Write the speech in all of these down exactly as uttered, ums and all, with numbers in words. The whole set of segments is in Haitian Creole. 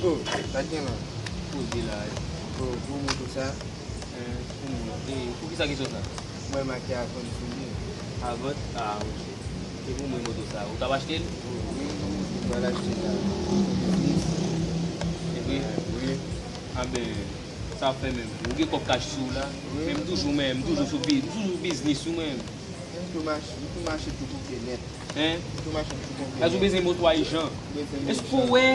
Oh, sa k gen la? Poze la. Oh, pou moto sa? Eh, pou mwen. E pou kisa kesyon sa? Mwen make avan sou li. Avan? Ah, ok. Se pou mwen moto sa. Ou t ap achte l? Oh, wi, mwen pral achte l la. Epi? Wi. Ah ben, sa ap fè menm. Ou gen kòb kach sou ou la? Wi. Men m toujou, men m toujou sou bi-, m toujou sou biznis ou menm. M tou mache, m tou mache tou konplè nèt. Hein? M tou mache m tou konplè nèt. Èske ou bezwen moto a ijan? Bezwen ijan. Èske ou wè,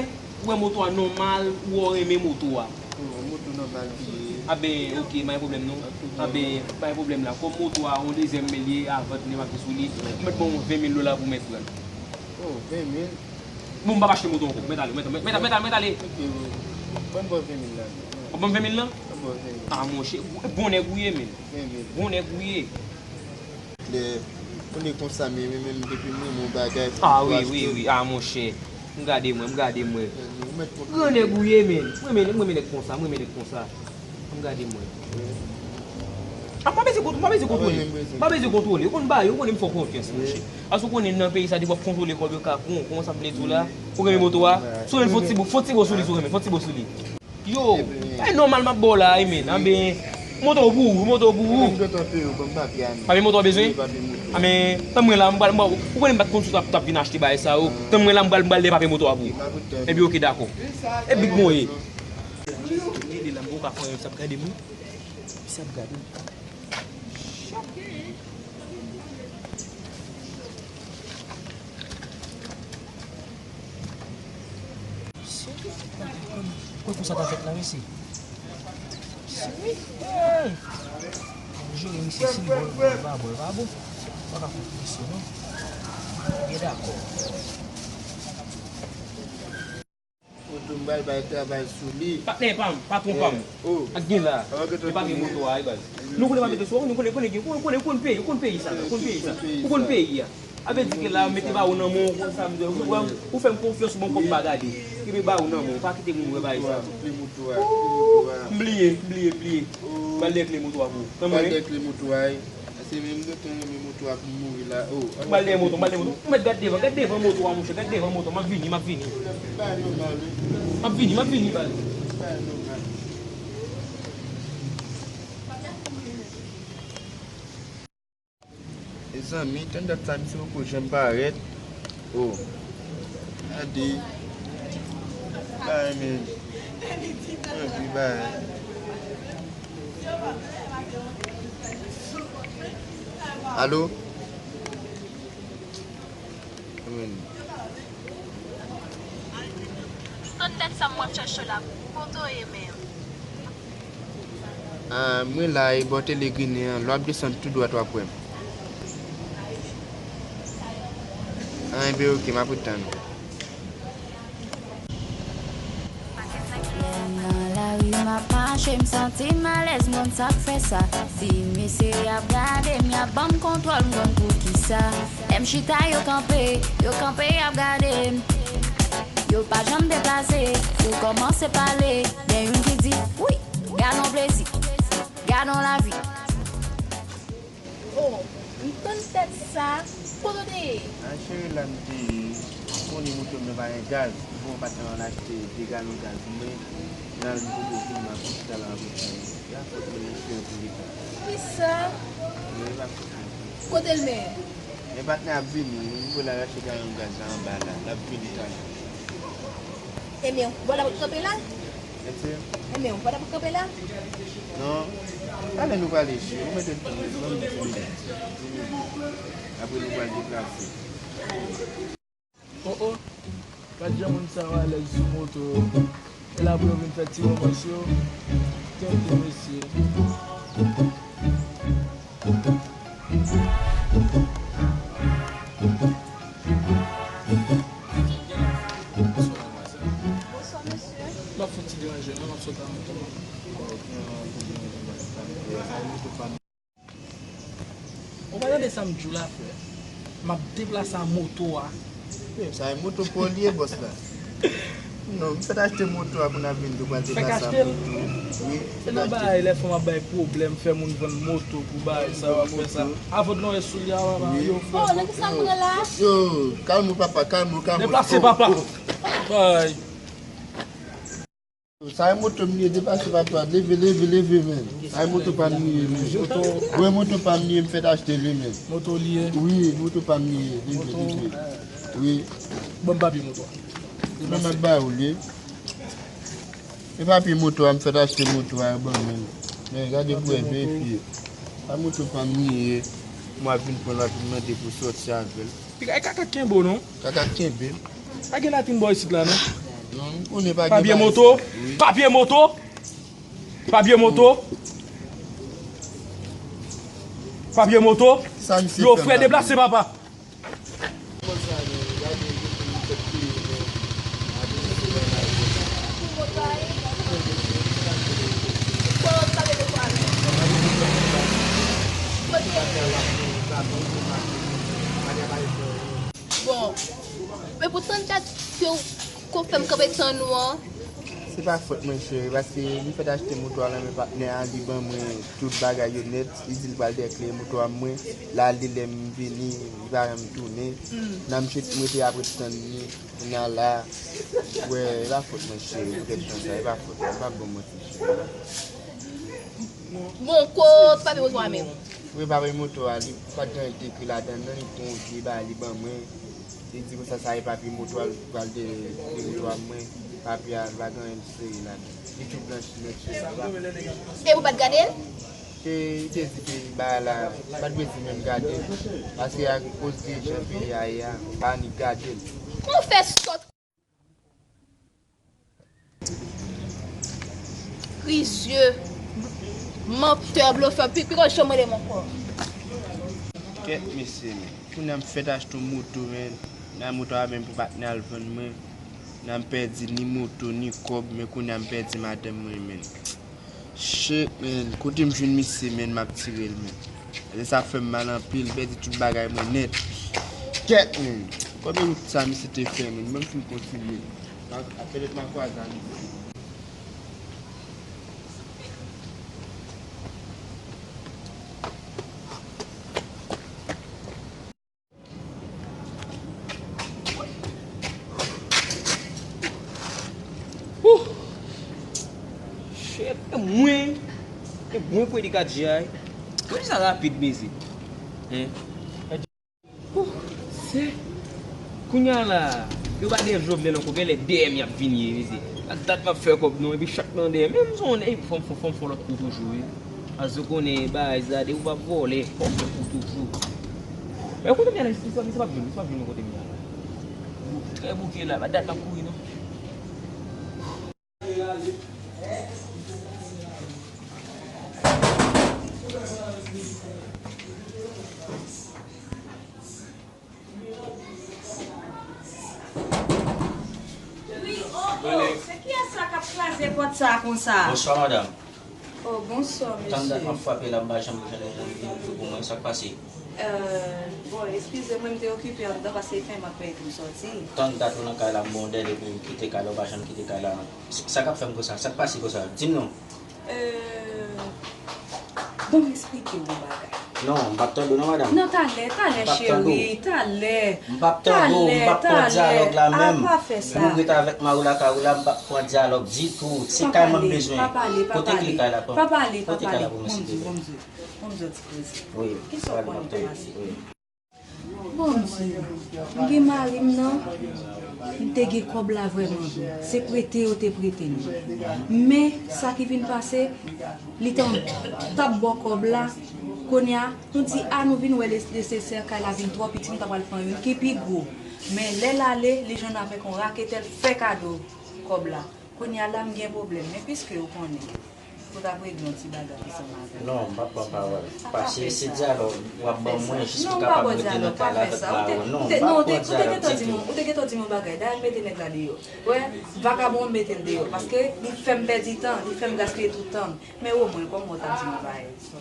ou wè moto a nòmal, ou wè ou renmen moto a? Bon, moto nòmal li ye. A ben, ok, pa gen pwoblèm non. Ok. A ben, pa gen pwoblèm la. Kòm moto a, yon dezyèm men li ye, a vant, li make sou li. Ou mèt ban m ven mil dola pou mèt pran. Oh, ven mil? Bon, m p ap achte moto ankò. Mèt ale, mèt, mèt, mèt, mèt ale, mèt ale. Ok, wi. Ban m ba w ven mil la. W ap ban m ven mil lan? Ban m ba w ven mil. Ah, monchè, bon nèg ou ye, men. Ven mil. Bon nèg ou ye. Lè, konnen konsa, men, men, men, depi m renmen yon bagay, fòk m tou achte. Ah, wi, wi, wi. Ah, monchè. M gade mwen, m gade mwen. Ou mèt konprann. Gran nèg ou ye, men. M renmen, m renmen nèg konsa, m renmen nèg konsa. Ann gade mwen. A, m pa bezwen kont-, m pa bezwen kontwole. M pa bezwen kontwole. Ou konn bagay yo, ou konnen m fè w konfyans, monchè. Aske ou konnen nan peyi sa, depi w ap kontwole kòb yo ka pran w, kòman sa m vle di w la? Ou renmen moto a? Si w renmen, fè yon ti bo, fè yon ti bo sou li, si w renmen, fè yon ti bo sou li. Yo, e nòmal m ap ba w la, wi, men. Anben, moto w pou ou, moto w pou ou. Papye moto w bezwen? Anben, tann mwen la, m pral, m pral, ou konnen m pa t konn si w t ap, t ap vin achte bagay sa yo. Tann mwen la, m pral, m pral dèyè papye moto a pou ou. Epi, ok, dakò. E big mwen ye. Li de la, m poko ka fè anyen, misye ap gade m wi. Misye ap gade m. Mesye, kwè konsa ta fèt la, mesye. Mesye, wi. Hey! Jere misye, si l bon, l bon, li pa bon, li pa bon. Pa ka fè presyon, non. Byen dakò. Oto m pral bay travay sou li. Patnè pa m, patwon pa m. Oh. Ak gen la. Epa gen moto a, wi, baz. Nou konnen pa mete sou, nou konnen, konnen, konnen, konnen, konnen peyi, konnen peyi sa, konnen peyi sa. Ou konnen peyi a. A vle di ke la, mete bawo nan men w, konn sa m di w, ou, ou fè m konfyans, ou ban m kòb m pa gade. Kenbe bawo nan men w, pa kite moun wè bagay sa. M bliye, m bliye, m bliye. M pral dèyè kle moto a pou ou. Tann mwen. M pral dèyè kle moto a, wi. Se menm doktè renmen moto a pou mouri la. Oh, m pral dèyè moto, m pral dèyè moto. Ou mèt gad devan, gad devan moto a, monchè, gad devan moto. M ap vini, m ap vini. M ap vini, m ap vini, baz. Mezanmi, tann dat sa, misye poko janm parèt. Oh. Gade. Bay, men. Anvi bay. Alo? Tann tèt sa m wè m chèche w la, kote w ye menm? Ah, mwen la, e bò tele Grinen an, lè w ap desann tou dwat w ap wè m. Ah, enben, ok, m ap ret tann ou. Nan lari m ap mache, m santi m alèz, m konn sa k fè sa. Si mesye y ap gade m, y ap ban m kontwòl, m konn poukisa. Lè m chita, yo kanpe, yo kanpe, y ap gade m. Yo pa janm deplase, yo kòmanse pale. Gen youn ki di, wi, gad on plezi, gad on lavi. Oh, m tann tèt sa. Kote w te ye? A, cheri, la m te ye. Konnen moto m nan pa gen gaz. Bon, patnè an achte de galon gaz mwen. Nan li pote vin nan pistol avèk mwen. Ya fòt mwen nan chyen pou li. Kisa? Mwen pa fòt mwen. Kote l men? Men patnè ap vini, li pou l al achte galon gaz la anba la. L ap vini talè. Ebyen, bon, l ap kanpe la? Mesye? Ebyen, bon, l ap kanpe la? Non. Talè nou prale chè. Ou mete l pou mwen, ban m di minit. Di minit. Apre nou pral deplase. Oh oh, gad jan moun sa yo alèz sou moto yo. E la pou yo vin fè ti womans yo. Tenten mesye. Bonswa, mesye. M ap fè ti deranje non, m ap sot a moto. Ou pa tande sa m di w la, frè? M ap deplase a moto a. Men sa e moto pa w li ye, bòs la. Non, m fèk achte moto a pou n ap vin tou pral deplase a moto. Wi. Se nan bagay lè fanm ap bay pwoblèm, fè moun vann moto pou bagay sa, w ap fè sa. Avòt non e sou li a, yo frè. Oh, nan ki sa m pran la? Yo, kalme w papa, kalme w, kalme w. Deplase papa. Ay. Sa e moto m li ye, deplase pa twa. Leve, leve, leve, men. Sa e moto pa m li ye, men. Moto. Wi, moto pa m li ye, m fèk achte li, men. Moto li ye. Wi, moto pa m li ye. Leve, leve. Wi. Ban m papye moto a. Ban m ap ba ou li. E papye moto a, m fèk achte moto a, ban mwen. Men, gade pou wè, verifye. Sa moto pa m li ye. Mwen ap vin pran l, ap vin mande pou sòti avè l. Piga e kaka kenbe w non. Kaka kenbe m. Pa gen latrìn bò isit la non. Non, m konnen pa gen bagay sa. Papye moto. Wi. Papye moto. Papye moto. Papye moto. Sa misye fè m la? Yo frè, deplase papa. Bon, men pou tann dat ke w, ke w fè m kanpe tann ou an. Se pa fòt mwen, cheri, paske m fèk achte moto a nan men patnè a, li ban mwen tout bagay yo nèt, li di l pral dèkle moto a mwen, l ale, lè m vini, li pa janm tounen. Nan m chit, m rete apre tann li, kounye a la, wè, e pa fòt mwen, cheri, poutèt tan sa, e pa fòt mwen, m p ap ba w manti, cheri. Bon, kot papye moto a menm? Wi, papye moto a, li pa t gen anyen ki ekri ladan l, non, li pran yon vye bagay, li ban mwen. Li di konsa, sa e papye moto a, l pral de, de moto a mwen, papye a, li pa gen anyen ki sere ladan l. Li tou blanch nèt, cheri. E ou pa t gade l? E li te di ke bagay la, pa t bezwen menm gade l, paske akoz de jan peyi a ye a, pa annik gade l. Ou fè sòt. Rizye, mantè, blofè, pi, pi konn chanm rele m ankò. Kèt mesye, men. Kounye a m fèk achte yon moto, men. Nan moto a menm pou patnè al vann mwen. Nan m pèdi ni moto, ni kòb, men kounye a m pèdi madanm mwen, men. Shit, man. Kote m jwenn misye, man, m ap tire l, man. Lè sa fè m mal anpil, pèdi tout bagay mwen nèt. Kèt, man. Konbyen wout sa misye te fè, man? Ban m fin kontinye. Ap, ap petèt m a kwaze a misye. Wouh! Shit, e mwen, e mwen pou Eddy Kadji a, wi. Gade sa rapid, mezi. Hein? Wouh! Se, kounye a la, yo pa dèyè Jovenel ankò, genlè dèyè m y ap vini ye, mezi. Ak dat m ap fè kòb non, epi chak nan dèyè m, menm zòn, e fò m, fò m, fò m fè lòt kou toujou, wi. Paske w konnen bagay sa, depi w pa vòlè, fò w fè kou toujou. Men kote m ye la, misye, misye p ap jwenn, misye p ap jwenn nou kote m ye la. Trè bouke la, pa dat m ap kouri non. Wi, oh, oh, se kiyès la k ap kraze pòt sa a konsa? Bonswa, madanm. Oh, bonswa, mesye. Tann dat m ap frape la, m pa janm jwenn lè janm vin ouvri pou mwen. Sa k pase? Euh, bon, eskize mwen, m te okipe anndan paske fè m ap peye pou m sòti. Tann dat ou nan kay la, m ba w dèl epi m kite kay la, ou pa janm kite kay la. Sa k ap fè m konsa? Sa k pase konsa? Di m non. Euh, bon, m esplike w yon bagay. Non, m p ap tande w non, madanm. Non, talè, talè, cheri, talè. M p ap tande w, m p ap pran dyalòg la menm. Talè, talè. A, pa fè sa. Ou ret avèk mari w lakay ou la, m p ap pran dyalòg ditou. Se kay mwen m bezwen. Pa pale, pa pale, pa pale. Kote kay la pou m site? Bon, m di, bon, m di, bon, m di, bon, m di, ti koze. Wi, pale, m ap tande. Wi. Bondye, m gen mari m nan, li te gen kòb la vrèman vre. Se prete yo te prete l. Men, sa ki vin pase, li t ap bò kòb la, kounye a, nou di, a, nou vin wè le-, nesesè, kay la vin twò piti, nou ta pral pran youn ki pi gwo. Men, lè l ale, li jwenn avèk yon raketè, l fè kado kòb la. Kounye a la, m gen pwoblèm, men piske ou konnen, pou t ap regle yon ti bagay ansanm avè m. Non, m p ap pran pawòl. Paske se dyalòg w ap ban mwen jis pou kapab rete nan kay la avèk mari w. Non, m p ap pran dyalòg. Ou te, non, ou te, ou te gentan di m, ou te gentan di m yon bagay. Dayè, m mete nèg la deyò. Wè, vakabon, m mete l deyò. Paske li fè m pèdi tan, li fè m gaspiye tout tan m. Men omwen, kòm ou ta di m yon bagay. So,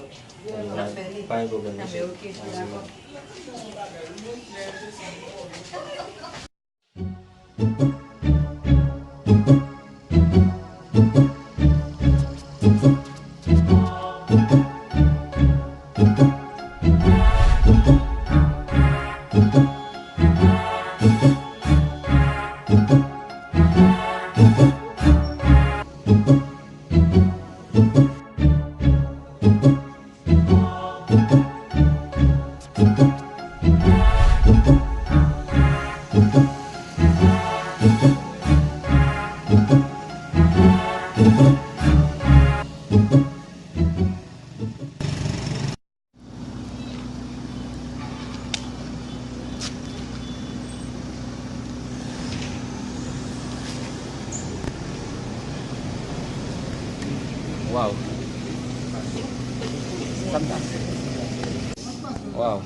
n ap fè li. Pa gen pwoblèm, mesye. Anben, oke, dakò. Waw. Sa m ta fè? Waw.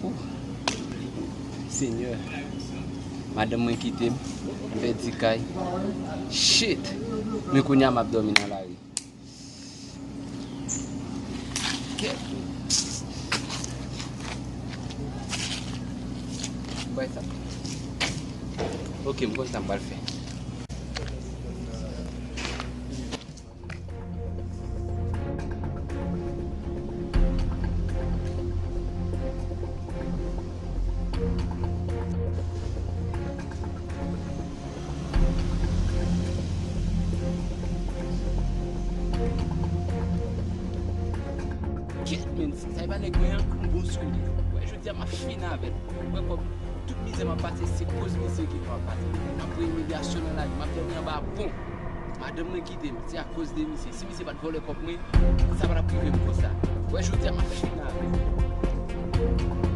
Ouh. Senyè. Madanm mwen kite m. M pèdi kay. Shit. Men kounye a m ap dòmi nan lari. Kèt. Bay sa. Ok, m konn sa m pral fè. Kèt, men, sa e pa nèg mwen an, m bon sou li. Wè, jodi a, m ap fin avè l. Wè, kòb, tout mizè m ap pase, se koz misye ki fè m ap pase. M ap pran imilyasyon nan lavi, m ap dòmi anba pon. Madanm mwen kite m, se akoz de misye. Si misye pa t vòlè kòb mwen, sa pa t ap rive m konsa. Wè, jodi a, m ap fin avè l.